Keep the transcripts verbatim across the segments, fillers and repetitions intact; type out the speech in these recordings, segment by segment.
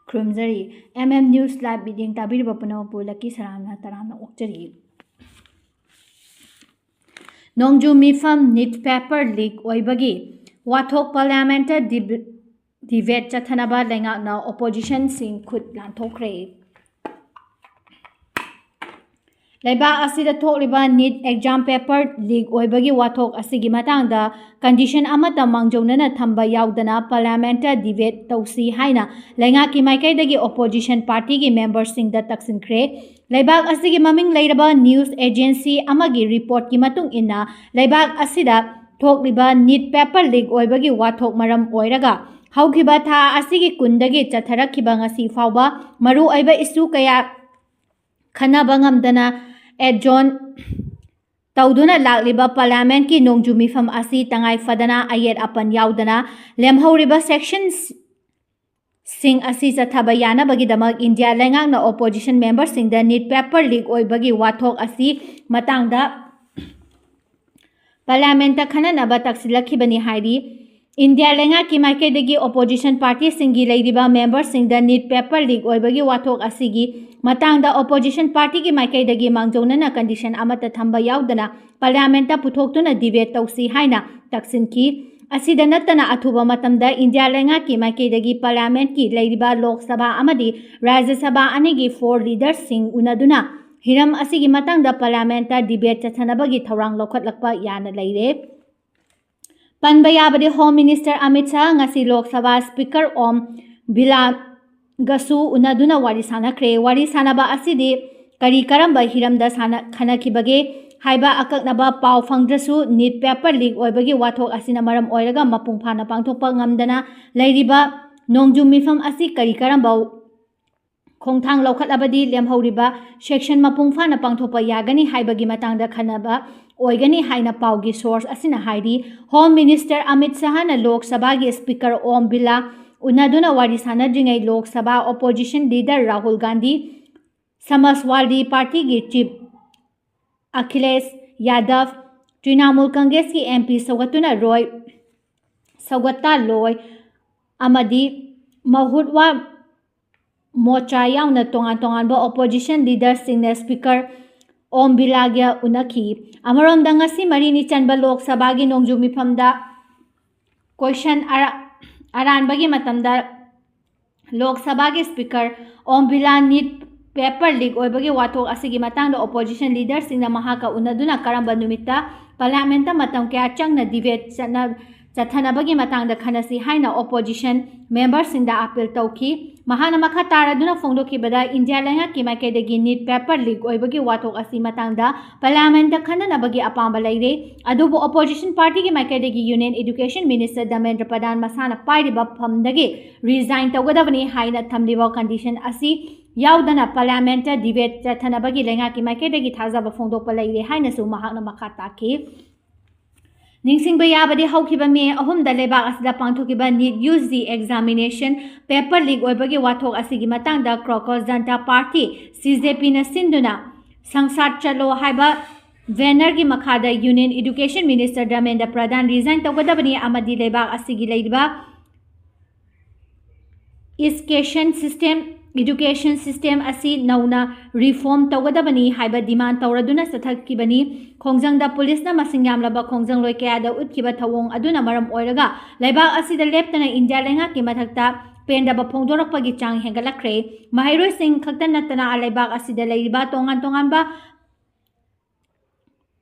ꯈꯨꯔꯨꯝꯖꯔꯤ꯫ M M News Live ꯃꯤꯠꯌꯦꯡ ꯇꯥꯕꯤꯔꯤꯕ ꯄꯨꯝꯅꯃꯛꯄꯨ ꯂꯛꯀꯤ ꯁꯔꯥꯝꯅ ꯇꯔꯥꯝꯅ ꯑꯣꯛꯆꯔꯤ꯫ ꯅꯣꯡꯖꯨ ꯃꯤꯐꯝ NEET paper leak ꯑꯣꯏꯕꯒꯤ ꯋꯥꯊꯣꯛ parliament ꯗꯤꯕꯦꯠ ꯆꯠꯊꯅꯕ ꯂꯩꯉꯥꯛꯅ opposition ꯁꯤꯡ ꯈꯨꯠ ꯂꯥꯟꯊꯣꯛꯈ꯭ꯔꯦ꯫ ꯂꯩꯕꯥꯛ ꯑꯁꯤꯗ ꯊꯣꯛꯂꯤꯕ NEET exam paper leak ꯑꯣꯏꯕꯒꯤ ꯋꯥꯊꯣꯛ ꯑꯁꯤꯒꯤ ꯃꯇꯥꯡꯗ condition ꯑꯃꯠꯇ ꯃꯥꯡꯖꯧꯅꯅ ꯊꯝꯕ ꯌꯥꯎꯗꯅ parliament ꯗꯤꯕꯦꯠ ꯇꯧꯁꯤ ꯍꯥꯏꯅ ꯂꯩꯉꯥꯛꯀꯤ ꯃꯥꯏꯀꯩꯗꯒꯤ opposition party ꯒꯤ member ꯁꯤꯡꯗ ꯇꯛꯁꯤꯟꯈ꯭ꯔꯦ꯫ ꯂꯩꯕꯥꯛ ꯑꯁꯤꯒꯤ ꯃꯃꯤꯡ ꯂꯩꯔꯕ news agency ꯑꯃꯒꯤ report ꯀꯤ ꯃꯇꯨꯡ ꯏꯟꯅ, ꯂꯩꯕꯥꯛ ꯑꯁꯤꯗ ꯊꯣꯛꯂꯤꯕ NEET paper leak ꯑꯣꯏꯕꯒꯤ ꯋꯥꯊꯣꯛ ꯃꯔꯝ ꯑꯣꯏꯔꯒ ꯍꯧꯈꯤꯕ ꯊꯥ ꯑꯁꯤꯒꯤ ꯀꯨꯟꯗꯒꯤ ꯆꯠꯊꯔꯛꯈꯤꯕ ꯉꯁꯤ ꯐꯥꯎꯕ ꯃꯔꯨꯑꯣꯏꯕ issue ꯀꯌꯥ ꯈꯟꯅꯕ ꯉꯝꯗꯅ adjourn ꯇꯧꯗꯨꯅ ꯂꯥꯛꯂꯤꯕ parliament ꯀꯤ ꯅꯣꯡꯖꯨ ꯃꯤꯐꯝ ꯑꯁꯤ ꯇꯉꯥꯏ ꯐꯗꯅ ꯑꯌꯦꯠ ꯑꯄꯟ ꯌꯥꯎꯗꯅ ꯂꯦꯝꯍꯧꯔꯤꯕ section ꯁꯤꯡ ꯑꯁꯤ ꯆꯠꯊꯕ ꯌꯥꯅꯕꯒꯤꯗꯃꯛ ꯏꯟꯗꯤꯌꯥ ꯂꯩꯉꯥꯛꯅ opposition member ꯁꯤꯡꯗ NEET paper leak ꯑꯣꯏꯕꯒꯤ ꯋꯥꯊꯣꯛ ꯑꯁꯤ ꯃꯇꯥꯡꯗ parliament ꯈꯟꯅꯅꯕ ꯇꯛꯁꯤꯜꯂꯛꯈꯤꯕꯅꯤ ꯍꯥꯏꯔꯤ꯫ ꯏꯟꯗꯤꯌꯥ ꯂꯩꯉꯥꯛꯀꯤ ꯃꯥꯏꯀꯩꯗꯒꯤ opposition party ꯁꯤꯡꯒꯤ ꯂꯩꯔꯤꯕ member ꯁꯤꯡꯗ NEET paper leak ꯑꯣꯏꯕꯒꯤ ꯋꯥꯊꯣꯛ ꯑꯁꯤꯒꯤ ꯃꯇꯥꯡꯗ opposition party ꯒꯤ ꯃꯥꯏꯀꯩꯗꯒꯤ ꯃꯥꯡꯖꯧꯅꯅ condition ꯑꯃꯠꯇ ꯊꯝꯕ ꯌꯥꯎꯗꯅ parliament ꯄꯨꯊꯣꯛꯇꯨꯅ debate ꯇꯧꯁꯤ ꯍꯥꯏꯅ ꯇꯛꯁꯤꯟꯈꯤ꯫ ꯑꯁꯤꯗ ꯅꯠꯇꯅ ꯑꯊꯨꯕ ꯃꯇꯝꯗ ꯏꯟꯗꯤꯌꯥ ꯂꯩꯉꯥꯛꯀꯤ ꯃꯥꯏꯀꯩꯗꯒꯤ parliament ꯀꯤ ꯂꯩꯔꯤꯕ ꯂꯣꯛ ꯁꯚꯥ ꯑꯃꯗꯤ ꯔꯥꯖ꯭ꯌ ꯁꯚꯥ ꯑꯅꯤꯒꯤ floor leader ꯁꯤꯡ ꯎꯅꯗꯨꯅ ꯍꯤꯔꯝ ꯑꯁꯤꯒꯤ ꯃꯇꯥꯡꯗ parliament debate ꯆꯠꯊꯅꯕꯒꯤ ꯊꯧꯔꯥꯡ ꯂꯧꯈꯠꯂꯛꯄ ꯌꯥꯅ ꯂꯩꯔꯦ꯫ ꯄꯟꯕ ꯌꯥꯕꯗꯤ Home Minister ꯑꯃꯤꯠ ꯁꯥꯍ ꯉꯁꯤ ꯂꯣꯛ ꯁꯚꯥ Speaker ꯑꯣꯝ ꯕꯤꯔꯂꯥꯒꯁꯨ ꯎꯅꯗꯨꯅ ꯋꯥꯔꯤ ꯁꯥꯟꯅꯈ꯭ꯔꯦ꯫ ꯋꯥꯔꯤ ꯁꯥꯟꯅꯕ ꯑꯁꯤꯗꯤ ꯀꯔꯤ ꯀꯔꯝꯕ ꯍꯤꯔꯝꯗ ꯁꯥꯟꯅ-, ꯈꯟꯅꯈꯤꯕꯒꯦ ꯍꯥꯏꯕ ꯑꯀꯛꯅꯕ ꯄꯥꯎ ꯐꯪꯗ꯭ꯔꯁꯨ, NEET paper leak ꯑꯣꯏꯕꯒꯤ ꯋꯥꯊꯣꯛ ꯑꯁꯤꯅ ꯃꯔꯝ ꯑꯣꯏꯔꯒ ꯃꯄꯨꯡ ꯐꯥꯅ ꯄꯥꯡꯊꯣꯛꯄ ꯉꯝꯗꯅ ꯂꯩꯔꯤꯕ ꯅꯣꯡꯖꯨ ꯃꯤꯐꯝ ꯑꯁꯤ ꯀꯔꯤ ꯀꯔꯝꯕ ꯈꯣꯡꯊꯥꯡ ꯂꯧꯈꯠꯂꯕꯗꯤ ꯂꯦꯝꯍꯧꯔꯤꯕ section ꯃꯄꯨꯡ ꯐꯥꯅ ꯄꯥꯡꯊꯣꯛꯄ ꯌꯥꯒꯅꯤ ꯍꯥꯏꯕꯒꯤ ꯃꯇꯥꯡꯗ ꯈꯟꯅꯕ ꯑꯣꯏꯒꯅꯤ ꯍꯥꯏꯅ ꯄꯥꯎꯒꯤ source ꯑꯁꯤꯅ ꯍꯥꯏꯔꯤ꯫ Home Minister ꯑꯃꯤꯠ ꯁꯥꯍꯅ ꯂꯣꯛ ꯁꯚꯥꯒꯤ Speaker ꯑꯣꯝ ꯕꯤꯔꯂꯥ ꯎꯅꯗꯨꯅ ꯋꯥꯔꯤ ꯁꯥꯟꯅꯗ꯭ꯔꯤꯉꯩ ꯂꯣꯛ ꯁꯚꯥ opposition leader ꯔꯥꯍꯨꯜ ꯒꯥꯟꯙꯤ, ꯁꯃꯥꯖꯋꯥꯗꯤ ꯄꯥꯔꯇꯤꯒꯤ chief ꯑꯈꯤꯂꯦꯁ ꯌꯥꯗꯕ, ꯇ꯭ꯔꯤꯅꯥꯃꯨꯜ ꯀꯪꯒ꯭ꯔꯦꯁꯀꯤ MP ꯁꯧꯒꯠꯇꯨꯅ ꯔꯣꯏ, ꯁꯧꯒꯠꯇꯥ ꯂꯣꯏ ꯑꯃꯗꯤ ꯃꯍꯨꯠꯋꯥ ꯃꯣꯔꯆꯥ ꯌꯥꯎꯅ ꯇꯣꯉꯥꯟ ꯇꯣꯉꯥꯟꯕ opposition leaderꯁꯤꯡꯅ Speaker ꯑꯣꯝ ꯕꯤꯔꯂꯥꯒ ꯎꯅꯈꯤ꯫ ꯑꯃꯔꯣꯝꯗ, ꯉꯁꯤ ꯃꯔꯤꯅꯤ ꯆꯟꯕ ꯂꯣꯛ ꯁꯚꯥꯒꯤ ꯅꯣꯡꯖꯨ ꯃꯤꯐꯝꯗ question ꯑꯔꯥ-, ꯑꯔꯥꯟꯕꯒꯤ ꯃꯇꯝꯗ ꯂꯣꯛ ꯁꯚꯥꯒꯤ Speaker ꯑꯣꯝ ꯕꯤꯔꯂꯥ NEET paper leak ꯑꯣꯏꯕꯒꯤ ꯋꯥꯊꯣꯛ ꯑꯁꯤꯒꯤ ꯃꯇꯥꯡꯗ opposition leaderꯁꯤꯡꯅ ꯃꯍꯥꯛꯀ ꯎꯅꯗꯨꯅ ꯀꯔꯝꯕ ꯅꯨꯃꯤꯠꯇ Parliamentꯇ ꯃꯇꯝ ꯀꯌꯥ ꯆꯪꯅ debate ꯆꯠꯅ-, ꯆꯠꯊꯅꯕꯒꯤ ꯃꯇꯥꯡꯗ ꯈꯟꯅꯁꯤ ꯍꯥꯏꯅ opposition memberꯁꯤꯡꯗ appeal ꯇꯧꯈꯤ꯫ ꯃꯍꯥꯛꯅ ꯃꯈꯥ ꯇꯥꯔꯗꯨꯅ ꯐꯣꯡꯗꯣꯛꯈꯤꯕꯗ, ꯏꯟꯗꯤꯌꯥ ꯂꯩꯉꯥꯛꯀꯤ ꯃꯥꯏꯀꯩꯗꯒꯤ NEET paper leak ꯑꯣꯏꯕꯒꯤ ꯋꯥꯊꯣꯛ ꯑꯁꯤ ꯃꯇꯥꯡꯗ Parliamentꯇ ꯈꯟꯅꯅꯕꯒꯤ ꯑꯄꯥꯝꯕ ꯂꯩꯔꯦ, ꯑꯗꯨꯕꯨ opposition partyꯒꯤ ꯃꯥꯏꯀꯩꯗꯒꯤ Union Education Minister ꯙꯔꯃꯦꯟꯗ꯭ꯔ ꯄ꯭ꯔꯙꯥꯟ ꯃꯁꯥꯅ ꯄꯥꯏꯔꯤꯕ ꯐꯝꯗꯒꯤ resign ꯇꯧꯒꯗꯕꯅꯤ ꯍꯥꯏꯅ ꯊꯝꯂꯤꯕ condition ꯑꯁꯤ ꯌꯥꯎꯗꯅ Parliamentꯇ debate ꯆꯠꯊꯅꯕꯒꯤ ꯂꯩꯉꯥꯛꯀꯤ ꯃꯥꯏꯀꯩꯗꯒꯤ ꯊꯥꯖꯕ ꯐꯣꯡꯗꯣꯛꯄ ꯂꯩꯔꯦ ꯍꯥꯏꯅꯁꯨ ꯃꯍꯥꯛꯅ ꯃꯈꯥ ꯇꯥꯈꯤ꯫ ꯅꯤꯡꯁꯤꯡꯕ ꯌꯥꯕꯗꯤ, ꯍꯧꯈꯤꯕ ꯃꯦ ꯑꯍꯨꯝꯗ ꯂꯩꯕꯥꯛ ꯑꯁꯤꯗ ꯄꯥꯡꯊꯣꯛꯈꯤꯕ NEET UG examination paper leak ꯑꯣꯏꯕꯒꯤ ꯋꯥꯊꯣꯛ ꯑꯁꯤꯒꯤ ꯃꯇꯥꯡꯗ Crocus Janata Party, CJPꯅ ꯁꯤꯟꯗꯨꯅ ꯁꯪꯁꯥꯗ ꯆꯠꯂꯣ ꯍꯥꯏꯕ bannerꯒꯤ ꯃꯈꯥꯗ Union Education Minister ꯙꯔꯃꯦꯟꯗ꯭ꯔ ꯄ꯭ꯔꯙꯥꯟ resign ꯇꯧꯒꯗꯕꯅꯤ ꯑꯃꯗꯤ ꯂꯩꯕꯥꯛ ꯑꯁꯤꯒꯤ ꯂꯩꯔꯤꯕ education system, education system ꯑꯁꯤ ꯅꯧꯅ reform ꯇꯧꯒꯗꯕꯅꯤ ꯍꯥꯏꯕ demand ꯇꯧꯔꯗꯨꯅ ꯆꯠꯊꯈꯤꯕꯅꯤ꯫ ꯈꯣꯡꯖꯪꯗ ꯄꯨꯂꯤꯁꯅ ꯃꯁꯤꯡ ꯌꯥꯝꯂꯕ ꯈꯣꯡꯖꯪꯂꯣꯏ ꯀꯌꯥꯗ ꯎꯠꯈꯤꯕ ꯊꯧꯑꯣꯡ ꯑꯗꯨꯅ ꯃꯔꯝ ꯑꯣꯏꯔꯒ ꯂꯩꯕꯥꯛ ꯑꯁꯤꯗ ꯂꯦꯞꯇꯅ ꯏꯟꯗꯤꯌꯥ ꯂꯩꯉꯥꯛꯀꯤ ꯃꯊꯛꯇ ꯄꯦꯟꯗꯕ ꯐꯣꯡꯗꯣꯔꯛꯄꯒꯤ ꯆꯥꯡ ꯍꯦꯟꯒꯠꯂꯛꯈ꯭ꯔꯦ꯫ ꯃꯍꯩꯔꯣꯏꯁꯤꯡ ꯈꯛꯇ ꯅꯠꯇꯅ ꯂꯩꯕꯥꯛ ꯑꯁꯤꯗ ꯂꯩꯔꯤꯕ ꯇꯣꯉꯥꯟ ꯇꯣꯉꯥꯟꯕ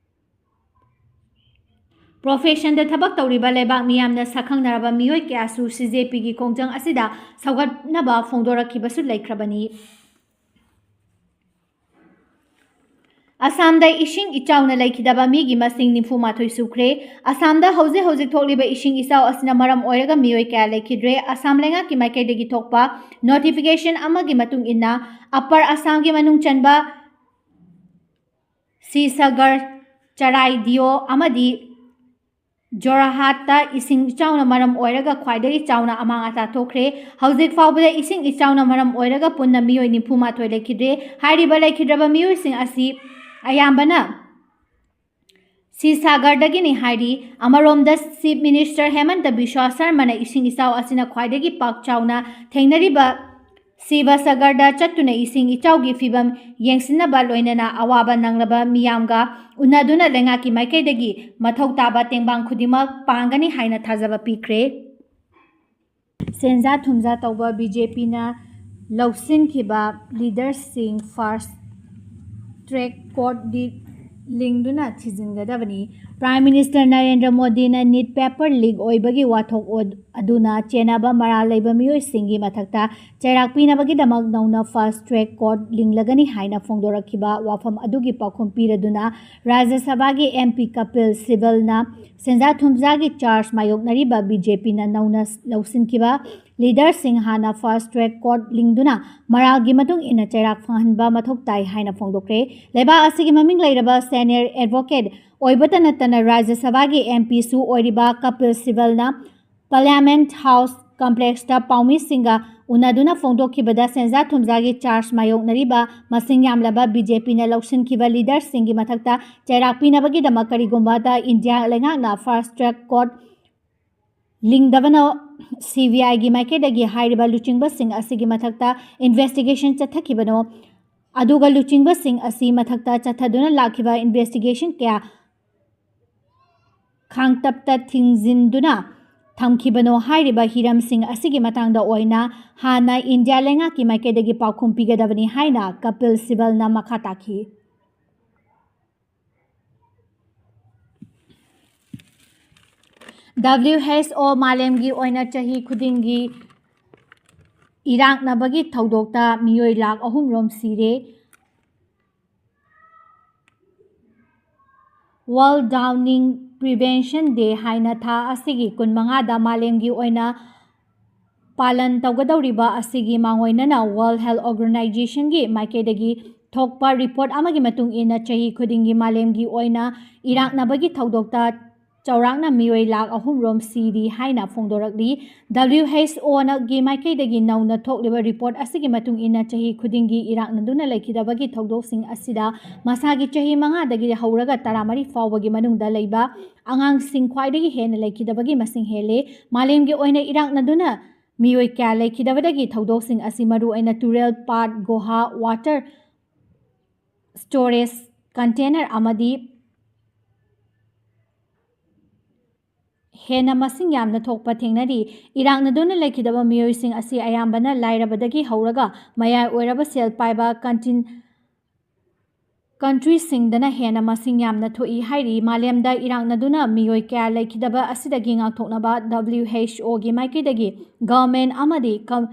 professionꯗ ꯊꯕꯛ ꯇꯧꯔꯤꯕ ꯂꯩꯕꯥꯛ ꯃꯤꯌꯥꯝꯅ ꯁꯛꯈꯪꯅꯔꯕ ꯃꯤꯑꯣꯏ ꯀꯌꯥꯁꯨ CJPꯒꯤ ꯈꯣꯡꯖꯪ ꯑꯁꯤꯗ ꯁꯧꯒꯠꯅꯕ ꯐꯣꯡꯗꯣꯔꯛꯈꯤꯕꯁꯨ ꯂꯩꯈ꯭ꯔꯕꯅꯤ꯫ ꯑꯁꯥꯝꯗ ꯏꯁꯤꯡ ꯏꯆꯥꯎꯅ ꯂꯩꯈꯤꯗꯕ ꯃꯤꯒꯤ ꯃꯁꯤꯡ ꯅꯤꯐꯨ ꯃꯥꯊꯣꯏ ꯁꯨꯈ꯭ꯔꯦ꯫ ꯑꯁꯥꯝꯗ ꯍꯧꯖꯤꯛ ꯍꯧꯖꯤꯛ ꯊꯣꯛꯂꯤꯕ ꯏꯁꯤꯡ ꯏꯆꯥꯎ ꯑꯁꯤꯅ ꯃꯔꯝ ꯑꯣꯏꯔꯒ ꯃꯤꯑꯣꯏ ꯀꯌꯥ ꯂꯩꯈꯤꯗ꯭ꯔꯦ꯫ ꯑꯁꯥꯝ ꯂꯩꯉꯥꯛꯀꯤ ꯃꯥꯏꯀꯩꯗꯒꯤ ꯊꯣꯛꯄ notification ꯑꯃꯒꯤ ꯃꯇꯨꯡ ꯏꯟꯅ, Upper Assamꯒꯤ ꯃꯅꯨꯡ ꯆꯟꯕ ꯁꯤꯁꯥꯒꯔ, ꯆꯔꯥꯏꯗꯤꯑꯣ ꯑꯃꯗꯤ ꯖꯣꯔꯍꯥꯠꯇ ꯏꯁꯤꯡ ꯏꯆꯥꯎꯅ ꯃꯔꯝ ꯑꯣꯏꯔꯒ ꯈ꯭ꯋꯥꯏꯗꯒꯤ ꯆꯥꯎꯅ ꯑꯃꯥꯡ ꯑꯇꯥ ꯊꯣꯛꯈ꯭ꯔꯦ꯫ ꯍꯧꯖꯤꯛ ꯐꯥꯎꯕꯗ ꯏꯁꯤꯡ ꯏꯆꯥꯎꯅ ꯃꯔꯝ ꯑꯣꯏꯔꯒ ꯄꯨꯟꯅ ꯃꯤꯑꯣꯏ ꯅꯤꯐꯨ ꯃꯥꯊꯣꯏ ꯂꯩꯈꯤꯗ꯭ꯔꯦ꯫ ꯍꯥꯏꯔꯤꯕ ꯂꯩꯈꯤꯗ꯭ꯔꯕ ꯃꯤꯑꯣꯏꯁꯤꯡ ꯑꯁꯤ ꯑꯌꯥꯝꯕꯅ ꯁꯤꯁꯥꯒꯔꯗꯒꯤꯅꯤ ꯍꯥꯏꯔꯤ꯫ ꯑꯃꯔꯣꯝꯗ, Chief Minister ꯍꯦꯃꯟꯇ ꯕꯤꯁ꯭ꯋꯥ ꯁꯔꯃꯅ ꯏꯁꯤꯡ ꯏꯆꯥꯎ ꯑꯁꯤꯅ ꯈ꯭ꯋꯥꯏꯗꯒꯤ ꯄꯥꯛ ꯆꯥꯎꯅ ꯊꯦꯡꯅꯔꯤꯕ ꯁꯤꯕꯁꯒꯔꯗ ꯆꯠꯇꯨꯅ ꯏꯁꯤꯡ ꯏꯆꯥꯎꯒꯤ ꯐꯤꯕꯝ ꯌꯦꯡꯁꯤꯟꯅꯕ, ꯂꯣꯏꯅꯅ ꯑꯋꯥꯕ ꯅꯪꯂꯕ ꯃꯤꯌꯥꯝꯒ ꯎꯅꯗꯨꯅ ꯂꯩꯉꯥꯛꯀꯤ ꯃꯥꯏꯀꯩꯗꯒꯤ ꯃꯊꯧ ꯇꯥꯕ ꯇꯦꯡꯕꯥꯡ ꯈꯨꯗꯤꯡꯃꯛ ꯄꯥꯡꯒꯅꯤ ꯍꯥꯏꯅ ꯊꯥꯖꯕ ꯄꯤꯈ꯭ꯔꯦ꯫ ꯁꯦꯟꯖꯥ ꯊꯨꯝꯖꯥ ꯇꯧꯕ ꯕꯤ ꯖꯦ ꯄꯤꯅ ꯂꯧꯁꯤꯟꯈꯤꯕ ꯂꯤꯗꯔꯁꯤꯡ ꯐꯥꯁ ꯇ꯭ꯔꯦꯛ ꯀꯣꯔꯠꯇ ꯂꯤꯡꯗꯨꯅ ꯊꯤꯖꯤꯟꯒꯗꯕꯅꯤ꯫ ꯄ꯭ꯔꯥꯏꯝ ꯃꯤꯅꯤꯁꯇꯔ ꯅꯔꯦꯟꯗ꯭ꯔ ꯃꯣꯗꯤꯅ ꯅꯤꯠ ꯄꯦꯄꯔ ꯂꯤꯛ ꯑꯣꯏꯕꯒꯤ ꯋꯥꯊꯣꯛ ꯑꯣ-, ꯑꯗꯨꯅ ꯆꯦꯟꯅꯕ ꯃꯔꯥꯜ ꯂꯩꯕ ꯃꯤꯑꯣꯏꯁꯤꯡꯒꯤ ꯃꯊꯛꯇ ꯆꯩꯔꯥꯛ ꯄꯤꯅꯕꯒꯤꯗꯃꯛ ꯅꯧꯅ ꯐꯥꯁ ꯇ꯭ꯔꯦꯛ ꯀꯣꯔꯠ ꯂꯤꯡꯂꯒꯅꯤ ꯍꯥꯏꯅ ꯐꯣꯡꯗꯣꯔꯛꯈꯤꯕ ꯋꯥꯐꯝ ꯑꯗꯨꯒꯤ ꯄꯥꯎꯈꯨꯝ ꯄꯤꯔꯗꯨꯅ ꯔꯥꯖ꯭ꯌ ꯁꯚꯥꯒꯤ ꯑꯦꯝ ꯄꯤ ꯀꯄꯤꯜ ꯁꯤꯕꯜꯅ ꯁꯦꯟꯖꯥ ꯊꯨꯝꯖꯥꯒꯤ ꯆꯥꯔꯖ ꯃꯥꯌꯣꯛꯅꯔꯤꯕ ꯕꯤ ꯖꯦ ꯄꯤꯅ ꯅꯧꯅ ꯂꯧꯁꯤꯟꯈꯤꯕ ꯂꯤꯗꯔꯁꯤꯡ ꯍꯥꯟꯅ ꯐꯥꯁ ꯇ꯭ꯔꯦꯛ ꯀꯣꯔꯠ ꯂꯤꯡꯗꯨꯅ ꯃꯔꯥꯜꯒꯤ ꯃꯇꯨꯡ ꯏꯟꯅ ꯆꯩꯔꯥꯛ ꯐꯪꯍꯟꯕ ꯃꯊꯧ ꯇꯥꯏ ꯍꯥꯏꯅ ꯐꯣꯡꯗꯣꯛꯈ꯭ꯔꯦ꯫ ꯂꯩꯕꯥꯛ ꯑꯁꯤꯒꯤ ꯃꯃꯤꯡ ꯂꯩꯔꯕ ꯁꯦꯅꯤꯌꯔ ꯑꯦꯗꯚꯣꯀꯦꯠ ꯑꯣꯏꯕꯇ ꯅꯠꯇꯅ ꯔꯥꯖ꯭ꯌ ꯁꯚꯥꯒꯤ ꯑꯦꯝ ꯄꯤꯁꯨ ꯑꯣꯏꯔꯤꯕ ꯀꯄꯤꯜ ꯁꯤꯕꯜꯅ ꯄꯥꯔꯂꯤꯌꯥꯃꯦꯟꯠ ꯍꯥꯎꯁ ꯀꯝꯄ꯭ꯂꯦꯛꯁꯇ ꯄꯥꯎꯃꯤꯁꯤꯡꯒ ꯎꯅꯗꯨꯅ ꯐꯣꯡꯗꯣꯛꯈꯤꯕꯗ ꯁꯦꯟꯖꯥ ꯊꯨꯝꯖꯥꯒꯤ ꯆꯥꯔꯖ ꯃꯥꯌꯣꯛꯅꯔꯤꯕ ꯃꯁꯤꯡ ꯌꯥꯝꯂꯕ ꯕꯤ ꯖꯦ ꯄꯤꯅ ꯂꯧꯁꯤꯟꯈꯤꯕ ꯂꯤꯗꯔꯁꯤꯡꯒꯤ ꯃꯊꯛꯇ ꯆꯩꯔꯥꯛ ꯄꯤꯅꯕꯒꯤꯗꯃꯛ ꯀꯔꯤꯒꯨꯝꯕꯗ ꯏꯟꯗꯤꯌꯥ ꯂꯩꯉꯥꯛꯅ ꯐꯥꯁ ꯇ꯭ꯔꯦꯛ ꯀꯣꯔꯠ ꯂꯤꯡꯗꯕꯅ ꯁꯤ ꯕꯤ ꯑꯥꯏꯒꯤ ꯃꯥꯏꯀꯩꯗꯒꯤ ꯍꯥꯏꯔꯤꯕ ꯂꯨꯆꯤꯡꯕꯁꯤꯡ ꯑꯁꯤꯒꯤ ꯃꯊꯛꯇ ꯏꯟꯚꯦꯁꯇꯤꯒꯦꯁꯟ ꯆꯠꯊꯈꯤꯕꯅꯣ, ꯑꯗꯨꯒ ꯂꯨꯆꯤꯡꯕꯁꯤꯡ ꯑꯁꯤ ꯃꯊꯛꯇ ꯆꯠꯊꯗꯨꯅ ꯂꯥꯛꯈꯤꯕ ꯏꯟꯚꯦꯁꯇꯤꯒꯦꯁꯟ ꯀꯌꯥ ꯈꯥꯡꯇꯞꯇ ꯊꯤꯡꯖꯤꯟꯗꯨꯅ ꯊꯝꯈꯤꯕꯅꯣ ꯍꯥꯏꯔꯤꯕ ꯍꯤꯔꯝꯁꯤꯡ ꯑꯁꯤꯒꯤ ꯃꯇꯥꯡꯗ ꯑꯣꯏꯅ ꯍꯥꯟꯅ ꯏꯟꯗꯤꯌꯥ ꯂꯩꯉꯥꯛꯀꯤ ꯃꯥꯏꯀꯩꯗꯒꯤ ꯄꯥꯎꯈꯨꯝ ꯄꯤꯒꯗꯕꯅꯤ ꯍꯥꯏꯅ ꯀꯄꯤꯜ ꯁꯤꯕꯜꯅ ꯃꯈꯥ ꯇꯥꯈꯤ꯫ ꯗꯕ꯭ꯂꯤꯎ ꯑꯩꯆ ꯑꯣ ꯃꯥꯂꯦꯝꯒꯤ ꯑꯣꯏꯅ ꯆꯍꯤ ꯈꯨꯗꯤꯡꯒꯤ ꯏꯔꯥꯛꯅꯕꯒꯤ ꯊꯧꯗꯣꯛꯇ ꯃꯤꯑꯣꯏ ꯂꯥꯈ ꯑꯍꯨꯝ ꯔꯣꯝ ꯁꯤꯔꯦ꯫ World Drowning Prevention Day ꯍꯥꯏꯅ ꯊꯥ ꯑꯁꯤꯒꯤ ꯀꯨꯟꯃꯉꯥꯗ ꯃꯥꯂꯦꯝꯒꯤ ꯑꯣꯏꯅ ꯄꯥꯂꯟ ꯇꯧꯒꯗꯧꯔꯤꯕ ꯑꯁꯤꯒꯤ ꯃꯥꯡꯑꯣꯏꯅꯅ World Health Organizationꯒꯤ ꯃꯥꯏꯀꯩꯗꯒꯤ ꯊꯣꯛꯄ ꯔꯤꯄꯣꯔꯠ ꯑꯃꯒꯤ ꯃꯇꯨꯡ ꯏꯟꯅ ꯆꯍꯤ ꯈꯨꯗꯤꯡꯒꯤ ꯃꯥꯂꯦꯝꯒꯤ ꯑꯣꯏꯅ ꯏꯔꯥꯛꯅꯕꯒꯤ ꯊꯧꯗꯣꯛꯇ ꯆꯥꯎꯔꯥꯛꯅ ꯃꯤꯑꯣꯏ ꯂꯥꯈ ꯑꯍꯨꯝ ꯔꯣꯝ ꯁꯤꯔꯤ ꯍꯥꯏꯅ ꯐꯣꯡꯗꯣꯔꯛꯂꯤ꯫ ꯗꯕ꯭ꯂꯤꯎ ꯑꯩꯆ ꯑꯣꯒꯤ ꯃꯥꯏꯀꯩꯗꯒꯤ ꯅꯧꯅ ꯊꯣꯛꯂꯤꯕ ꯔꯤꯄꯣꯔꯠ ꯑꯁꯤꯒꯤ ꯃꯇꯨꯡ ꯏꯟꯅ ꯆꯍꯤ ꯈꯨꯗꯤꯡꯒꯤ ꯏꯔꯥꯛꯅꯗꯨꯅ ꯂꯩꯈꯤꯗꯕꯒꯤ ꯊꯧꯗꯣꯛꯁꯤꯡ ꯑꯁꯤꯗ ꯃꯁꯥꯒꯤ ꯆꯍꯤ ꯃꯉꯥꯗꯒꯤ ꯍꯧꯔꯒ ꯇꯔꯥꯃꯔꯤ ꯐꯥꯎꯕꯒꯤ ꯃꯅꯨꯡꯗ ꯂꯩꯕ ꯑꯉꯥꯡꯁꯤꯡ ꯈ꯭ꯋꯥꯏꯗꯒꯤ ꯍꯦꯟꯅ ꯂꯩꯈꯤꯗꯕꯒꯤ ꯃꯁꯤꯡ ꯍꯦꯜꯂꯦ꯫ ꯃꯥꯂꯦꯝꯒꯤ ꯑꯣꯏꯅ ꯏꯔꯥꯛꯅꯗꯨꯅ ꯃꯤꯑꯣꯏ ꯀꯌꯥ ꯂꯩꯈꯤꯗꯕꯗꯒꯤ ꯊꯧꯗꯣꯛꯁꯤꯡ ꯑꯁꯤ ꯃꯔꯨꯑꯣꯏꯅ ꯇꯨꯔꯦꯜ, ꯄꯥꯠ, ꯒꯨꯍꯥ, water storage container ꯑꯃꯗꯤ ꯍꯦꯟꯅ ꯃꯁꯤꯡ ꯌꯥꯝꯅ ꯊꯣꯛꯄ ꯊꯦꯡꯅꯔꯤ꯫ ꯏꯔꯥꯛꯅꯗꯨꯅ ꯂꯩꯈꯤꯗꯕ ꯃꯤꯑꯣꯏꯁꯤꯡ ꯑꯁꯤ ꯑꯌꯥꯝꯕꯅ ꯂꯥꯏꯔꯕꯗꯒꯤ ꯍꯧꯔꯒ ꯃꯌꯥꯏ ꯑꯣꯏꯔꯕ ꯁꯦꯜ ꯄꯥꯏꯕ ꯀꯟꯇꯤꯟ-, countryꯁꯤꯡꯗꯅ ꯍꯦꯟꯅ ꯃꯁꯤꯡ ꯌꯥꯝꯅ ꯊꯣꯛꯏ ꯍꯥꯏꯔꯤ꯫ ꯃꯥꯂꯦꯝꯗ ꯏꯔꯥꯛꯅꯗꯨꯅ ꯃꯤꯑꯣꯏ ꯀꯌꯥ ꯂꯩꯈꯤꯗꯕ ꯑꯁꯤꯗꯒꯤ ꯉꯥꯛꯊꯣꯛꯅꯕ WHOꯒꯤ ꯃꯥꯏꯀꯩꯗꯒꯤ government ꯑꯃꯗꯤ com-,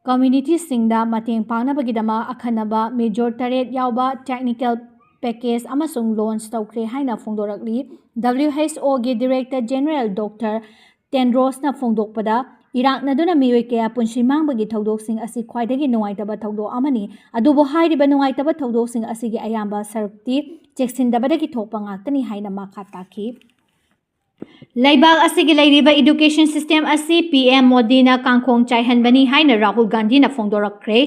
communityꯁꯤꯡꯗ ꯃꯇꯦꯡ ꯄꯥꯡꯅꯕꯒꯤꯗꯃꯛ ꯑꯈꯟꯅꯕ major ꯇꯔꯦꯠ ꯌꯥꯎꯕ technical package ꯑꯃꯁꯨꯡ launch ꯇꯧꯈ꯭ꯔꯦ ꯍꯥꯏꯅ ꯐꯣꯡꯗꯣꯔꯛꯂꯤ꯫ WHOꯒꯤ Director General Doctor ꯇꯦꯟꯗ꯭ꯔꯣꯁꯅ ꯐꯣꯡꯗꯣꯛꯄꯗ, ꯏꯔꯥꯛꯅꯗꯨꯅ ꯃꯤꯑꯣꯏ ꯀꯌꯥ ꯄꯨꯟꯁꯤ ꯃꯥꯡꯕꯒꯤ ꯊꯧꯗꯣꯛꯁꯤꯡ ꯑꯁꯤ ꯈ꯭ꯋꯥꯏꯗꯒꯤ ꯅꯨꯡꯉꯥꯏꯇꯕ ꯊꯧꯗꯣꯛ ꯑꯃꯅꯤ꯫ ꯑꯗꯨꯕꯨ ꯍꯥꯏꯔꯤꯕ ꯅꯨꯡꯉꯥꯏꯇꯕ ꯊꯧꯗꯣꯛꯁꯤꯡ ꯑꯁꯤꯒꯤ ꯑꯌꯥꯝꯕ ꯁꯔꯨꯛꯇꯤ ꯆꯦꯛꯁꯤꯟꯗꯕꯗꯒꯤ ꯊꯣꯛꯄ ꯉꯥꯛꯇꯅꯤ ꯍꯥꯏꯅ ꯃꯈꯥ ꯇꯥꯈꯤ꯫ ꯂꯩꯕꯥꯛ ꯑꯁꯤꯒꯤ ꯂꯩꯔꯤꯕ education system ꯑꯁꯤ PM ꯃꯣꯗꯤꯅ ꯀꯥꯡꯈꯣꯡ ꯆꯥꯏꯍꯟꯕꯅꯤ ꯍꯥꯏꯅ ꯔꯥꯍꯨꯜ ꯒꯥꯟꯙꯤꯅ ꯐꯣꯡꯗꯣꯔꯛꯈ꯭ꯔꯦ꯫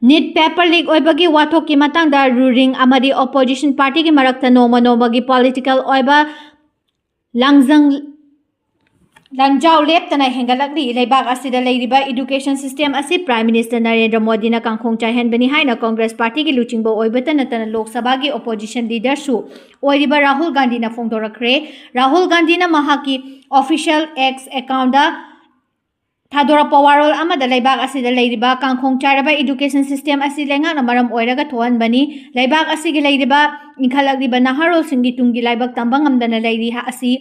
NEET paper leak ꯑꯣꯏꯕꯒꯤ ꯋꯥꯊꯣꯛꯀꯤ ꯃꯇꯥꯡꯗ ruling ꯑꯃꯗꯤ opposition partyꯒꯤ ꯃꯔꯛꯇ ꯅꯣꯡꯃ ꯅꯣꯡꯃꯒꯤ political ꯑꯣꯏꯕ ꯂꯥꯡꯖꯪ, ꯂꯥꯡꯖꯥꯎ ꯂꯦꯞꯇꯅ ꯍꯦꯟꯒꯠꯂꯛꯂꯤ꯫ ꯂꯩꯕꯥꯛ ꯑꯁꯤꯗ ꯂꯩꯔꯤꯕ education system ꯑꯁꯤ Prime Minister ꯅꯔꯦꯟꯗ꯭ꯔ ꯃꯣꯗꯤꯅ ꯀꯥꯡꯈꯣꯡ ꯆꯥꯏꯍꯟꯕꯅꯤ ꯍꯥꯏꯅ Congress partyꯒꯤ ꯂꯨꯆꯤꯡꯕ ꯑꯣꯏꯕꯇ ꯅꯠꯇꯅ ꯂꯣꯛ ꯁꯚꯥꯒꯤ opposition leaderꯁꯨ ꯑꯣꯏꯔꯤꯕ ꯔꯥꯍꯨꯜ ꯒꯥꯟꯙꯤꯅ ꯐꯣꯡꯗꯣꯔꯛꯈ꯭ꯔꯦ꯫ ꯔꯥꯍꯨꯜ ꯒꯥꯟꯙꯤꯅ ꯃꯍꯥꯛꯀꯤ official X accountꯇ ꯊꯥꯗꯣꯔꯛꯄ ꯋꯥꯔꯣꯜ ꯑꯃꯗ ꯂꯩꯕꯥꯛ ꯑꯁꯤꯗ ꯂꯩꯔꯤꯕ ꯀꯥꯡꯈꯣꯡ ꯆꯥꯏꯔꯕ education system ꯑꯁꯤ ꯂꯩꯉꯥꯛꯅ ꯃꯔꯝ ꯑꯣꯏꯔꯒ ꯊꯣꯛꯍꯟꯕꯅꯤ꯫ ꯂꯩꯕꯥꯛ ꯑꯁꯤꯒꯤ ꯂꯩꯔꯤꯕ ꯏꯟꯈꯠꯂꯛꯂꯤꯕ ꯅꯍꯥꯔꯣꯜꯁꯤꯡꯒꯤ ꯇꯨꯡꯒꯤ ꯂꯥꯏꯕꯛ ꯇꯝꯕ ꯉꯝꯗꯅ ꯂꯩꯔꯤ ꯑꯁꯤ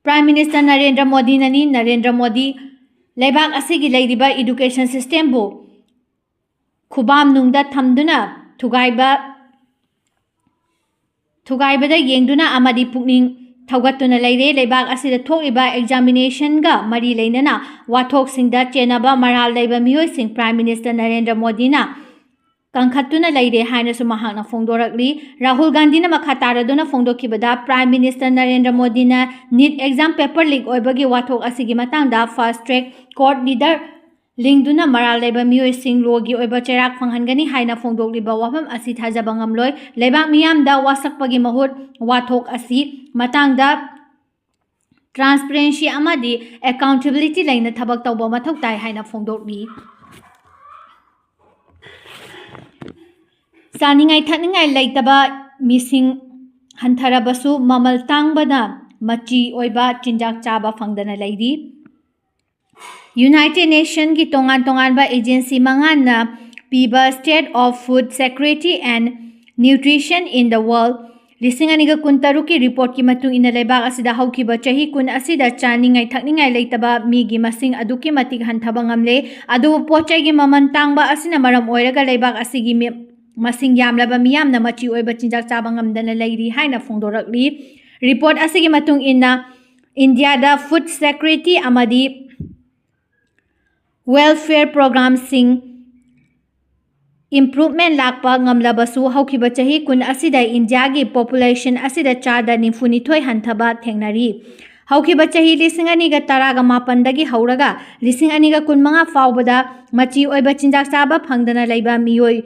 Prime Minister ꯅꯔꯦꯟꯗ꯭ꯔ ꯃꯣꯗꯤꯅꯅꯤ꯫ ꯅꯔꯦꯟꯗ꯭ꯔ ꯃꯣꯗꯤ ꯂꯩꯕꯥꯛ ꯑꯁꯤꯒꯤ ꯂꯩꯔꯤꯕ education systemꯕꯨ ꯈꯨꯕꯥꯝꯅꯨꯡꯗ ꯊꯝꯗꯨꯅ ꯊꯨꯒꯥꯏꯕ, ꯊꯨꯒꯥꯏꯕꯗ ꯌꯦꯡꯗꯨꯅ ꯑꯃꯗꯤ ꯄꯨꯛꯅꯤꯡ ꯊꯧꯒꯠꯇꯨꯅ ꯂꯩꯔꯦ꯫ ꯂꯩꯕꯥꯛ ꯑꯁꯤꯗ ꯊꯣꯛꯂꯤꯕ examinationꯒ ꯃꯔꯤ ꯂꯩꯅꯅ ꯋꯥꯊꯣꯛꯁꯤꯡꯗ ꯆꯦꯟꯅꯕ ꯃꯔꯥꯜ ꯂꯩꯕ ꯃꯤꯑꯣꯏꯁꯤꯡ Prime Minister ꯅꯔꯦꯟꯗ꯭ꯔ ꯃꯣꯗꯤꯅ ꯀꯟꯈꯠꯇꯨꯅ ꯂꯩꯔꯦ ꯍꯥꯏꯅꯁꯨ ꯃꯍꯥꯛꯅ ꯐꯣꯡꯗꯣꯔꯛꯂꯤ꯫ ꯔꯥꯍꯨꯜ ꯒꯥꯟꯙꯤꯅ ꯃꯈꯥ ꯇꯥꯔꯗꯨꯅ ꯐꯣꯡꯗꯣꯛꯈꯤꯕꯗ, Prime Minister ꯅꯔꯦꯟꯗ꯭ꯔ ꯃꯣꯗꯤꯅ NEET exam paper leak ꯑꯣꯏꯕꯒꯤ ꯋꯥꯊꯣꯛ ꯑꯁꯤꯒꯤ ꯃꯇꯥꯡꯗ fast track court leader ꯂꯤꯡꯗꯨꯅ ꯃꯔꯥꯜ ꯂꯩꯕ ꯃꯤꯑꯣꯏꯁꯤꯡ lawꯒꯤ ꯑꯣꯏꯕ ꯆꯩꯔꯥꯛ ꯐꯪꯍꯟꯒꯅꯤ ꯍꯥꯏꯅ ꯐꯣꯡꯗꯣꯛꯂꯤꯕ ꯋꯥꯐꯝ ꯑꯁꯤ ꯊꯥꯖꯕ ꯉꯝꯂꯣꯏ꯫ ꯂꯩꯕꯥꯛ ꯃꯤꯌꯥꯝꯗ ꯋꯥꯁꯛꯄꯒꯤ ꯃꯍꯨꯠ ꯋꯥꯊꯣꯛ ꯑꯁꯤ ꯃꯇꯥꯡꯗ ꯇ꯭ꯔꯥꯟꯁꯄꯔꯦꯟꯁꯤ ꯑꯃꯗꯤ ꯑꯦꯀꯥꯎꯟꯇꯦꯕꯤꯂꯤꯇꯤ ꯂꯩꯅ ꯊꯕꯛ ꯇꯧꯕ ꯃꯊꯧ ꯇꯥꯏ ꯍꯥꯏꯅ ꯐꯣꯡꯗꯣꯛꯂꯤ꯫ ꯆꯥꯅꯤꯡꯉꯥꯏ ꯊꯛꯅꯤꯡꯉꯥꯏ ꯂꯩꯇꯕ ꯃꯤꯁꯤꯡ ꯍꯟꯊꯔꯕꯁꯨ ꯃꯃꯜ ꯇꯥꯡꯕꯅ ꯃꯆꯤ ꯑꯣꯏꯕ ꯆꯤꯟꯖꯥꯛ ꯆꯥꯕ ꯐꯪꯗꯅ ꯂꯩꯔꯤ꯫ ꯌꯨꯅꯥꯏꯇꯦꯗ ꯅꯦꯁꯟꯒꯤ ꯇꯣꯉꯥꯟ ꯇꯣꯉꯥꯟꯕ ꯑꯦꯖꯦꯟꯁꯤ ꯃꯉꯥꯅ ꯄꯤꯕ State of Food Security and Nutrition in the World ꯂꯤꯁꯤꯡ ꯑꯅꯤꯒ ꯀꯨꯟꯇꯔꯨꯛꯀꯤ ꯔꯤꯄꯣꯔꯠꯀꯤ ꯃꯇꯨꯡ ꯏꯟꯅ ꯂꯩꯕꯥꯛ ꯑꯁꯤꯗ ꯍꯧꯈꯤꯕ ꯆꯍꯤ ꯀꯨꯟ ꯑꯁꯤꯗ ꯆꯥꯅꯤꯡꯉꯥꯏ ꯊꯛꯅꯤꯡꯉꯥꯏ ꯂꯩꯇꯕ ꯃꯤꯒꯤ ꯃꯁꯤꯡ ꯑꯗꯨꯛꯀꯤ ꯃꯇꯤꯛ ꯍꯟꯊꯕ ꯉꯝꯂꯦ꯫ ꯑꯗꯨꯕꯨ ꯄꯣꯠ ꯆꯩꯒꯤ ꯃꯃꯜ ꯇꯥꯡꯕ ꯑꯁꯤꯅ ꯃꯔꯝ ꯑꯣꯏꯔꯒ ꯂꯩꯕꯥꯛ ꯑꯁꯤꯒꯤ ꯃꯤ-, ꯃꯁꯤꯡ ꯌꯥꯝꯂꯕ ꯃꯤꯌꯥꯝꯅ ꯃꯆꯤ ꯑꯣꯏꯕ ꯆꯤꯟꯖꯥꯛ ꯆꯥꯕ ꯉꯝꯗꯅ ꯂꯩꯔꯤ ꯍꯥꯏꯅ ꯐꯣꯡꯗꯣꯔꯛꯂꯤ꯫ ꯔꯤꯄꯣꯔꯠ ꯑꯁꯤꯒꯤ ꯃꯇꯨꯡ ꯏꯟꯅ ꯏꯟꯗꯤꯌꯥꯗ ꯐꯨꯗ ꯁꯦꯀ꯭ꯌꯨꯔꯤꯇꯤ ꯑꯃꯗꯤ ꯋꯦꯜꯐꯤꯌꯔ ꯄ꯭ꯔꯣꯒ꯭ꯔꯥꯝꯁꯤꯡ ꯏꯝꯄ꯭ꯔꯨꯚꯃꯦꯟ ꯂꯥꯛꯄ ꯉꯝꯂꯕꯁꯨ ꯍꯧꯈꯤꯕ ꯆꯍꯤ ꯀꯨꯟ ꯑꯁꯤꯗ ꯏꯟꯗꯤꯌꯥꯒꯤ ꯄꯣꯄꯨꯂꯦꯁꯟ ꯑꯁꯤꯗ ꯆꯥꯗ ꯅꯤꯐꯨ ꯅꯤꯊꯣꯏ ꯍꯟꯊꯕ ꯊꯦꯡꯅꯔꯤ꯫ ꯍꯧꯈꯤꯕ ꯆꯍꯤ ꯂꯤꯁꯤꯡ ꯑꯅꯤꯒ ꯇꯔꯥꯒ ꯃꯥꯄꯟꯗꯒꯤ ꯍꯧꯔꯒ ꯂꯤꯁꯤꯡ ꯑꯅꯤꯒ ꯀꯨꯟꯃꯉꯥ ꯐꯥꯎꯕꯗ ꯃꯆꯤ ꯑꯣꯏꯕ ꯆꯤꯟꯖꯥꯛ ꯆꯥꯕ ꯐꯪꯗꯅ ꯂꯩꯕ ꯃꯤꯑꯣꯏ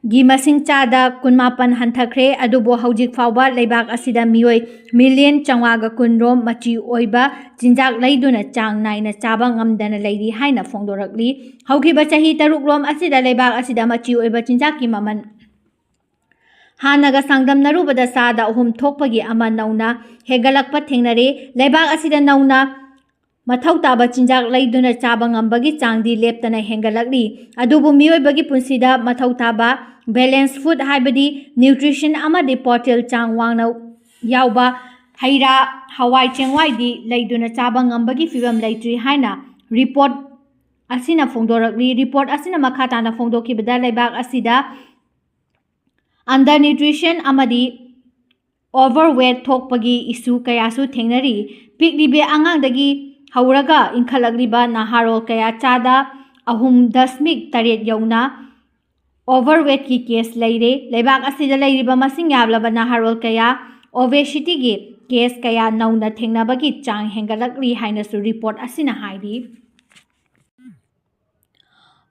ꯒꯤ ꯃꯁꯤꯡ ꯆꯥꯗ ꯀꯨꯟꯃꯥꯄꯟ ꯍꯟꯊꯈ꯭ꯔꯦ, ꯑꯗꯨꯕꯨ ꯍꯧꯖꯤꯛ ꯐꯥꯎꯕ ꯂꯩꯕꯥꯛ ꯑꯁꯤꯗ ꯃꯤꯑꯣꯏ ꯃꯤꯂꯤꯌꯟ ꯆꯥꯝꯃꯉꯥꯒ ꯀꯨꯟ ꯔꯣꯝ ꯃꯆꯤ ꯑꯣꯏꯕ ꯆꯤꯟꯖꯥꯛ ꯂꯩꯗꯨꯅ ꯆꯥꯡ ꯅꯥꯏꯅ ꯆꯥꯕ ꯉꯝꯗꯅ ꯂꯩꯔꯤ ꯍꯥꯏꯅ ꯐꯣꯡꯗꯣꯔꯛꯂꯤ꯫ ꯍꯧꯈꯤꯕ ꯆꯍꯤ ꯇꯔꯨꯛ ꯔꯣꯝ ꯑꯁꯤꯗ ꯂꯩꯕꯥꯛ ꯑꯁꯤꯗ ꯃꯆꯤ ꯑꯣꯏꯕ ꯆꯤꯟꯖꯥꯛꯀꯤ ꯃꯃꯜ ꯍꯥꯟꯅꯒ ꯆꯥꯡꯗꯝꯅꯔꯨꯕꯗ ꯆꯥꯗ ꯑꯍꯨꯝ ꯊꯣꯛꯄꯒꯤ ꯑꯃ ꯅꯧꯅ ꯍꯦꯟꯒꯠꯂꯛꯄ ꯊꯦꯡꯅꯔꯦ꯫ ꯂꯩꯕꯥꯛ ꯑꯁꯤꯗ ꯅꯧꯅ ꯃꯊꯧ ꯇꯥꯕ ꯆꯤꯟꯖꯥꯛ ꯂꯩꯗꯨꯅ ꯆꯥꯕ ꯉꯝꯕꯒꯤ ꯆꯥꯡꯗꯤ ꯂꯦꯞꯇꯅ ꯍꯦꯟꯒꯠꯂꯛꯂꯤ꯫ ꯑꯗꯨꯕꯨ ꯃꯤꯑꯣꯏꯕꯒꯤ ꯄꯨꯟꯁꯤꯗ ꯃꯊꯧ ꯇꯥꯕ ꯕꯦꯂꯦꯟꯁ ꯐꯨꯗ, ꯍꯥꯏꯕꯗꯤ ꯅ꯭ꯌꯨꯇ꯭ꯔꯤꯁꯟ ꯑꯃꯗꯤ ꯄ꯭ꯔꯣꯇꯤꯟ ꯆꯥꯡ ꯋꯥꯡꯅ ꯌꯥꯎꯕ ꯍꯩ ꯔꯥ, ꯍꯋꯥꯏ ꯆꯦꯡꯋꯥꯏꯗꯤ ꯂꯩꯗꯨꯅ ꯆꯥꯕ ꯉꯝꯕꯒꯤ ꯐꯤꯕꯝ ꯂꯩꯇ꯭ꯔꯤ ꯍꯥꯏꯅ ꯔꯤꯄꯣꯔꯠ ꯑꯁꯤꯅ ꯐꯣꯡꯗꯣꯔꯛꯂꯤ꯫ ꯔꯤꯄꯣꯔꯠ ꯑꯁꯤꯅ ꯃꯈꯥ ꯇꯥꯅ ꯐꯣꯡꯗꯣꯛꯈꯤꯕꯗ, ꯂꯩꯕꯥꯛ ꯑꯁꯤꯗ ꯑꯟꯗꯔ ꯅ꯭ꯌꯨꯇ꯭ꯔꯤꯁꯟ ꯑꯃꯗꯤ ꯑꯣꯚꯔꯋꯦꯠ ꯊꯣꯛꯄꯒꯤ ꯏꯁꯨ ꯀꯌꯥꯁꯨ ꯊꯦꯡꯅꯔꯤ꯫ ꯄꯤꯛꯂꯤꯕ ꯑꯉꯥꯡꯗꯒꯤ ꯍꯧꯔꯒ ꯏꯟꯈꯠꯂꯛꯂꯤꯕ ꯅꯍꯥꯔꯣꯜ ꯀꯌꯥ ꯆꯥꯗ ꯑꯍꯨꯝ ꯗꯁꯃꯤꯛ ꯇꯔꯦꯠ ꯌꯧꯅ ꯑꯣꯚꯔꯋꯦꯠꯀꯤ ꯀꯦꯁ ꯂꯩꯔꯦ꯫ ꯂꯩꯕꯥꯛ ꯑꯁꯤꯗ ꯂꯩꯔꯤꯕ ꯃꯁꯤꯡ ꯌꯥꯝꯂꯕ ꯅꯍꯥꯔꯣꯜ ꯀꯌꯥ ꯑꯣꯕꯦꯁꯤꯇꯤꯒꯤ ꯀꯦꯁ ꯀꯌꯥ ꯅꯧꯅ ꯊꯦꯡꯅꯕꯒꯤ ꯆꯥꯡ ꯍꯦꯟꯒꯠꯂꯛꯂꯤ ꯍꯥꯏꯅꯁꯨ ꯔꯤꯄꯣꯔꯠ ꯑꯁꯤꯅ ꯍꯥꯏꯔꯤ꯫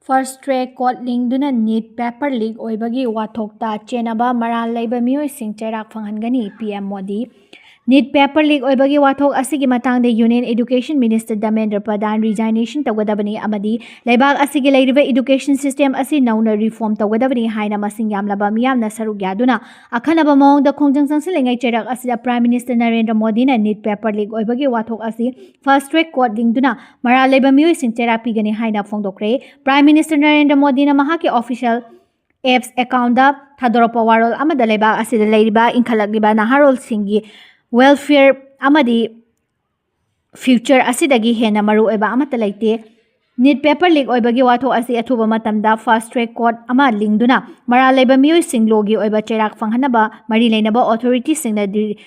ꯐꯥꯁꯠ ꯇ꯭ꯔꯦꯛ ꯀꯣꯔꯠ ꯂꯤꯡꯗꯨꯅ ꯅꯤꯠ ꯄꯦꯄꯔ ꯂꯤꯛ ꯑꯣꯏꯕꯒꯤ ꯋꯥꯊꯣꯛꯇ ꯆꯦꯟꯅꯕ ꯃꯔꯥꯜ ꯂꯩꯕ ꯃꯤꯑꯣꯏꯁꯤꯡ ꯆꯩꯔꯥꯛ ꯐꯪꯍꯟꯒꯅꯤ, P M Modi. NEET paper leak ꯑꯣꯏꯕꯒꯤ ꯋꯥꯊꯣꯛ ꯑꯁꯤꯒꯤ ꯃꯇꯥꯡꯗ union education minister Dharmendra Pradhan resignation ꯇꯧꯒꯗꯕꯅꯤ ꯑꯃꯗꯤ ꯂꯩꯕꯥꯛ ꯑꯁꯤꯒꯤ ꯂꯩꯔꯤꯕ ꯑꯦꯗꯨꯀꯦꯁꯟ ꯁꯤꯁꯇꯦꯝ ꯑꯁꯤ ꯅꯧꯅ ꯔꯤꯐꯣꯔꯝ ꯇꯧꯒꯗꯕꯅꯤ ꯍꯥꯏꯅ ꯃꯁꯤꯡ ꯌꯥꯝꯂꯕ ꯃꯤꯌꯥꯝꯅ ꯁꯔꯨꯛ ꯌꯥꯗꯨꯅ ꯑꯈꯟꯅꯕ ꯃꯑꯣꯡꯗ ꯈꯣꯡꯖꯪ ꯆꯪꯁꯤꯜꯂꯤꯉꯩ ꯆꯩꯔꯥꯛ ꯑꯁꯤꯗ ꯄ꯭ꯔꯥꯏꯝ ꯃꯤꯅꯤꯁꯇꯔ ꯅꯔꯦꯟꯗ꯭ꯔ ꯃꯣꯗꯤꯅ ꯅꯤꯠ ꯄꯦꯄꯔ ꯂꯤꯛ ꯑꯣꯏꯕꯒꯤ ꯋꯥꯊꯣꯛ ꯑꯁꯤ ꯐꯥꯁꯠ ꯇ꯭ꯔꯦꯛ ꯀꯣꯔꯠ ꯂꯤꯡꯗꯨꯅ ꯃꯔꯥꯜ ꯂꯩꯕ ꯃꯤꯑꯣꯏꯁꯤꯡ ꯆꯩꯔꯥꯛ ꯄꯤꯒꯅꯤ ꯍꯥꯏꯅ ꯐꯣꯡꯗꯣꯛꯈ꯭ꯔꯦ꯫ ꯄ꯭ꯔꯥꯏꯝ ꯃꯤꯅꯤꯁꯇꯔ ꯅꯔꯦꯟꯗ꯭ꯔ ꯃꯣꯗꯤꯅ ꯃꯍꯥꯛꯀꯤ ꯑꯣꯐꯤꯁꯤꯌꯦꯜ ꯑꯦꯞꯁ ꯑꯦꯀꯥꯎꯟꯗ ꯊꯥꯗꯣꯔꯛꯄ ꯋꯥꯔꯣꯜ ꯑꯃꯗ ꯂꯩꯕꯥꯛ ꯑꯁꯤꯗ ꯂꯩꯔꯤꯕ ꯏꯟꯈꯠꯂꯛꯂꯤꯕ ꯅꯍꯥꯔꯣꯜꯁꯤꯡꯒꯤ ꯋꯦꯜꯐꯤꯌꯔ ꯑꯃꯗꯤ ꯐ꯭ꯌꯨꯆꯔ ꯑꯁꯤꯗꯒꯤ ꯍꯦꯟꯅ ꯃꯔꯨꯑꯣꯏꯕ ꯑꯃꯠꯇ ꯂꯩꯇꯦ꯫ ꯅꯤꯠ ꯄꯦꯄꯔ ꯂꯤꯛ ꯑꯣꯏꯕꯒꯤ ꯋꯥꯊꯣꯛ ꯑꯁꯤ ꯑꯊꯨꯕ ꯃꯇꯝꯗ ꯐꯥꯁꯠ ꯇ꯭ꯔꯦꯛ ꯀꯣꯔꯠ ꯑꯃ ꯂꯤꯡꯗꯨꯅ ꯃꯔꯥꯜ ꯂꯩꯕ ꯃꯤꯑꯣꯏꯁꯤꯡ ꯂꯣꯒꯤ ꯑꯣꯏꯕ ꯆꯩꯔꯥꯛ ꯐꯪꯍꯟꯅꯕ ꯃꯔꯤ ꯂꯩꯅꯕ ꯑꯣꯊꯣꯔꯤꯇꯤꯁꯤꯡꯅ ꯗꯤ-,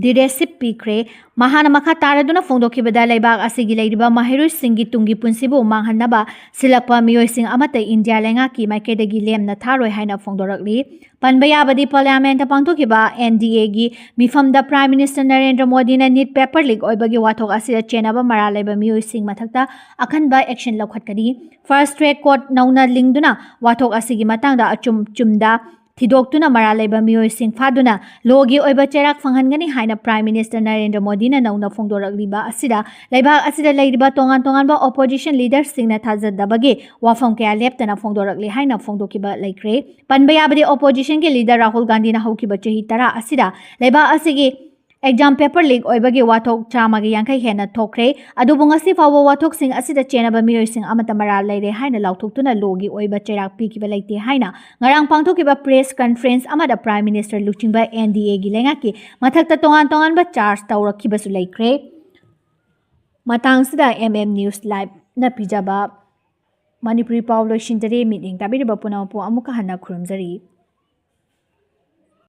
ꯗꯤꯔꯦꯁꯤꯞ ꯄꯤꯈ꯭ꯔꯦ꯫ ꯃꯍꯥꯛꯅ ꯃꯈꯥ ꯇꯥꯔꯗꯨꯅ ꯐꯣꯡꯗꯣꯛꯈꯤꯕꯗ, ꯂꯩꯕꯥꯛ ꯑꯁꯤꯒꯤ ꯂꯩꯔꯤꯕ ꯃꯍꯩꯔꯣꯏꯁꯤꯡꯒꯤ ꯇꯨꯡꯒꯤ ꯄꯨꯟꯁꯤꯕꯨ ꯃꯥꯡꯍꯟꯅꯕ ꯁꯤꯜꯂꯛꯄ ꯃꯤꯑꯣꯏꯁꯤꯡ ꯑꯃꯠꯇ ꯏꯟꯗꯤꯌꯥ ꯂꯩꯉꯥꯛꯀꯤ ꯃꯥꯏꯀꯩꯗꯒꯤ ꯂꯦꯝꯅ ꯊꯥꯔꯣꯏ ꯍꯥꯏꯅ ꯐꯣꯡꯗꯣꯔꯛꯂꯤ꯫ ꯄꯟꯕ ꯌꯥꯕꯗꯤ, ꯄꯥꯔꯂꯤꯌꯥꯃꯦꯟꯠꯇ ꯄꯥꯡꯊꯣꯛꯈꯤꯕ ꯑꯦꯟ ꯗꯤ ꯑꯦꯒꯤ ꯃꯤꯐꯝꯗ ꯄ꯭ꯔꯥꯏꯝ ꯃꯤꯅꯤꯁꯇꯔ ꯅꯔꯦꯟꯗ꯭ꯔ ꯃꯣꯗꯤꯅ ꯅꯤꯠ ꯄꯦꯄꯔ ꯂꯤꯛ ꯑꯣꯏꯕꯒꯤ ꯋꯥꯊꯣꯛ ꯑꯁꯤꯗ ꯆꯦꯟꯅꯕ ꯃꯔꯥꯜ ꯂꯩꯕ ꯃꯤꯑꯣꯏꯁꯤꯡ ꯃꯊꯛꯇ ꯑꯀꯟꯕ ꯑꯦꯛꯁꯟ ꯂꯧꯈꯠꯀꯅꯤ꯫ ꯐꯥꯁꯠ ꯇ꯭ꯔꯦꯛ ꯀꯣꯔꯠ ꯅꯧꯅ ꯂꯤꯡꯗꯨꯅ ꯋꯥꯊꯣꯛ ꯑꯁꯤꯒꯤ ꯃꯇꯥꯡꯗ ꯑꯆꯨꯝ ꯆꯨꯝꯗ ꯊꯤꯗꯣꯛꯇꯨꯅ ꯃꯔꯥꯜ ꯂꯩꯕ ꯃꯤꯑꯣꯏꯁꯤꯡ ꯐꯥꯗꯨꯅ ꯂꯣꯒꯤ ꯑꯣꯏꯕ ꯆꯩꯔꯥꯛ ꯐꯪꯍꯟꯒꯅꯤ ꯍꯥꯏꯅ ꯄ꯭ꯔꯥꯏꯝ ꯃꯤꯅꯤꯁꯇꯔ ꯅꯔꯦꯟꯗ꯭ꯔ ꯃꯣꯗꯤꯅ ꯅꯧꯅ ꯐꯣꯡꯗꯣꯔꯛꯂꯤꯕ ꯑꯁꯤꯗ, ꯂꯩꯕꯥꯛ ꯑꯁꯤꯗ ꯂꯩꯔꯤꯕ ꯇꯣꯉꯥꯟ ꯇꯣꯉꯥꯟꯕ ꯑꯣꯄꯣꯖꯤꯁꯟ ꯂꯤꯗꯔꯁꯤꯡꯅ ꯊꯥꯖꯗꯕꯒꯤ ꯋꯥꯐꯝ ꯀꯌꯥ ꯂꯦꯞꯇꯅ ꯐꯣꯡꯗꯣꯔꯛꯂꯤ ꯍꯥꯏꯅ ꯐꯣꯡꯗꯣꯛꯈꯤꯕ ꯂꯩꯈ꯭ꯔꯦ꯫ ꯄꯟꯕ ꯌꯥꯕꯗꯤ, ꯑꯣꯄꯣꯖꯤꯁꯟꯒꯤ ꯂꯤꯗꯔ ꯔꯥꯍꯨꯜ ꯒꯥꯟꯙꯤꯅ ꯍꯧꯈꯤꯕ ꯆꯍꯤ ꯇꯔꯥ ꯑꯁꯤꯗ ꯂꯩꯕꯥꯛ ꯑꯁꯤꯒꯤ ꯑꯦꯛꯖꯥꯝ ꯄꯦꯄꯔ ꯂꯤꯛ ꯑꯣꯏꯕꯒꯤ ꯋꯥꯊꯣꯛ ꯆꯥꯝꯃꯒ ꯌꯥꯡꯈꯩ ꯍꯦꯟꯅ ꯊꯣꯛꯈ꯭ꯔꯦ꯫ ꯑꯗꯨꯕꯨ ꯉꯁꯤ ꯐꯥꯎꯕ ꯋꯥꯊꯣꯛꯁꯤꯡ ꯑꯁꯤꯗ ꯆꯦꯟꯅꯕ ꯃꯤꯑꯣꯏꯁꯤꯡ ꯑꯃꯠꯇ ꯃꯔꯥꯜ ꯂꯩꯔꯦ ꯍꯥꯏꯅ ꯂꯥꯎꯊꯣꯛꯇꯨꯅ ꯂꯣꯒꯤ ꯑꯣꯏꯕ ꯆꯩꯔꯥꯛ ꯄꯤꯈꯤꯕ ꯂꯩꯇꯦ ꯍꯥꯏꯅ ꯉꯔꯥꯡ ꯄꯥꯡꯊꯣꯛꯈꯤꯕ ꯄ꯭ꯔꯦꯁ ꯀꯟꯐꯔꯦꯟꯁ ꯑꯃꯗ ꯄ꯭ꯔꯥꯏꯝ ꯃꯤꯅꯤꯁꯇꯔ ꯂꯨꯆꯤꯡꯕ ꯑꯦꯟ ꯗꯤ ꯑꯦꯒꯤ ꯂꯩꯉꯥꯛꯀꯤ ꯃꯊꯛꯇ ꯇꯣꯉꯥꯟ ꯇꯣꯉꯥꯟꯕ ꯆꯥꯔꯖ ꯇꯧꯔꯛꯈꯤꯕꯁꯨ ꯂꯩꯈ꯭ꯔꯦ꯫ ꯃꯇꯥꯡꯁꯤꯗ ꯑꯦꯝ ꯑꯦꯝ ꯅ꯭ꯌꯨꯁ ꯂꯥꯏꯚꯅ ꯄꯤꯖꯕ ꯃꯅꯤꯄꯨꯔꯤ ꯄꯥꯎ ꯂꯣꯏꯁꯤꯟꯖꯔꯦ꯫ ꯃꯤꯠꯌꯦꯡ ꯇꯥꯕꯤꯔꯤꯕ ꯄꯨꯝꯅꯃꯛꯄꯨ ꯑꯃꯨꯛꯀ ꯍꯟꯅ ꯈꯨꯔꯨꯝꯖꯔꯤ꯫